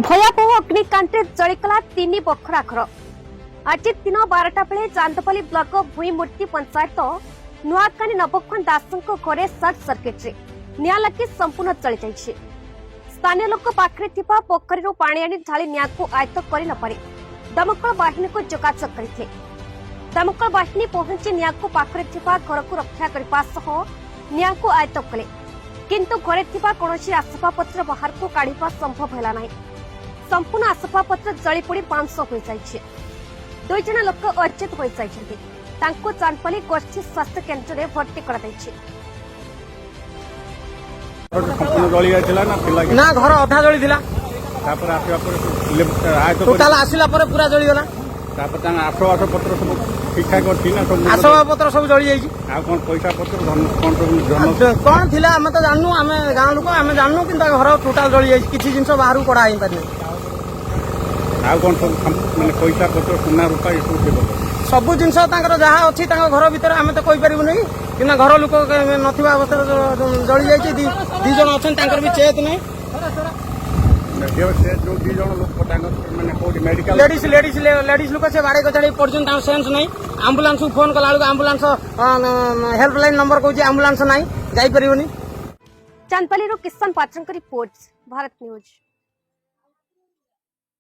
ଭୟାବହ ଅଗ୍ନିକାଣ୍ଡରେ ଜଳିଗଲା ତିନି ବଖରା ଘର। ଆଜି ଦିନ 12ଟା ବେଳେ ଚାନ୍ଦବାଲି ବ୍ଲକ ଭୂଇଁମୂର୍ତ୍ତି ପଞ୍ଚାୟତ ନୂଆକାନି ନବଘନ ଦାସଙ୍କ ଘରେ ସର୍ଟ ସର୍କିଟ୍ରେ ନିଆଁ ଲାଗି ସମ୍ପୂର୍ଣ୍ଣ ଜଳିଯାଇଛି। ସ୍ଥାନୀୟ ଲୋକ ପାଖରେ ଥିବା ପୋଖରୀରୁ ପାଣି ଆଣି ଢାଳି ନିଆଁକୁ ଆୟତ୍ତ କରିନପାରି ଦମକଳ ବାହିନୀକୁ ଯୋଗାଯୋଗ କରିଥିଲେ। ଦମକଳ ବାହିନୀ ପହଞ୍ଚି ନିଆଁକୁ ପାଖରେ ଥିବା ଘରକୁ ରକ୍ଷା କରିବା ସହ ନିଆଁକୁ ଆୟତ୍ତ କଲେ। କିନ୍ତୁ ଘରେ ଥିବା କୌଣସି ଆସବାବପତ୍ର ବାହାରକୁ କାଢ଼ିବା ସମ୍ଭବ ହେଲା ନାହିଁ। ସମ୍ପୂର୍ଣ୍ଣ ଆସବାବପତ୍ର ଜଳିପୋଡ଼ି ପାଉଁଶ ହୋଇଯାଇଛି। ଦୁଇ ଜଣ ଲୋକ ଅଚେତ ହୋଇଯାଇଛନ୍ତି। ତାଙ୍କୁ ଚାନ୍ଦବାଲି ଗୋଷ୍ଠୀ ସ୍ୱାସ୍ଥ୍ୟ କେନ୍ଦ୍ରରେ ଭର୍ତ୍ତି କରାଯାଇଛି। ସମ୍ପୂର୍ଣ୍ଣ ଜଳି ଯାଇଥିଲା ନା ଥିଲା କି? ନା, ଘର ଅଧା ଜଳିଥିଲା। ତାପରେ ଆସିବା ପରେ ଆୟତ୍ତ ଟୋଟାଲ ଆସିଲା ପରେ ପୁରା ଜଳିଗଲା। ତାପରେ ତାଙ୍କ ଆସବାସ ପତ୍ର ସବୁ ଠିକ ଠାକ ଅଛି ନା ସବୁ? ଆସବାବପତ୍ର ସବୁ ଜଳି ଯାଇଛି। ଆଉ କଣ ପଇସା ପତ୍ର, ଧନ କଣ ସବୁ ଧନ? କଣ ଥିଲା ଆମେ ତ ଜାଣିନୁ। ଆମେ ଗାଁ ଲୋକ, ଆମେ ଜାଣିନୁ। କିନ୍ତୁ ତାଙ୍କ ଘର ଟୋଟାଲ ଜଳି ଯାଇଛି। କିଛି ଜିନିଷ ବାହାରକୁ କଢା ହେଇପାରିନି। ଆଉ କଣ ସବୁ ମାନେ ପଇସା ପତ୍ର, ସୁନା ରୂପା ଏସବୁ ଥିବ? ସବୁ ଜିନିଷ ତାଙ୍କର ଯାହା ଅଛି ତାଙ୍କ ଘର ଭିତରେ, ଆମେ ତ କହିପାରିବୁନି। କିନ୍ତୁ ଘର ଲୋକ ନଥିବା ଅବସ୍ଥାରେ ଜଳି ଯାଇଛି। ଦି ଜଣ ଅଛନ୍ତି, ତାଙ୍କର ବି ଚେତ ନାହିଁ। ସେ ଯୋଉ ଦି ଜଣ ଲୋକ, ତାଙ୍କ ମାନେ କୋଉଠି ମେଡିକାଲ? ଲେଡିଜ ଲେଡିଜ ଲେଡିଜ ଲୋକ, ସେ ବାଡେଇ କଚାଡି ପଡୁଛନ୍ତି, ତାଙ୍କ ସେନ୍ସ ନାହିଁ। ଆମ୍ବୁଲାନ୍ସକୁ ଫୋନ କଲା ବେଳକୁ ଆମ୍ବୁଲାନ୍ସ ହେଲ୍ପ ଲାଇନ ନମ୍ବର କହୁଛି ଆମ୍ବୁଲାନ୍ସ ନାହିଁ, ଯାଇପାରିବନି। ଚାନ୍ଦବାଲିରୁ କିଶନ ପାତ୍ରଙ୍କ ରିପୋର୍ଟ, ଭାରତ ନ୍ୟୁଜ୍।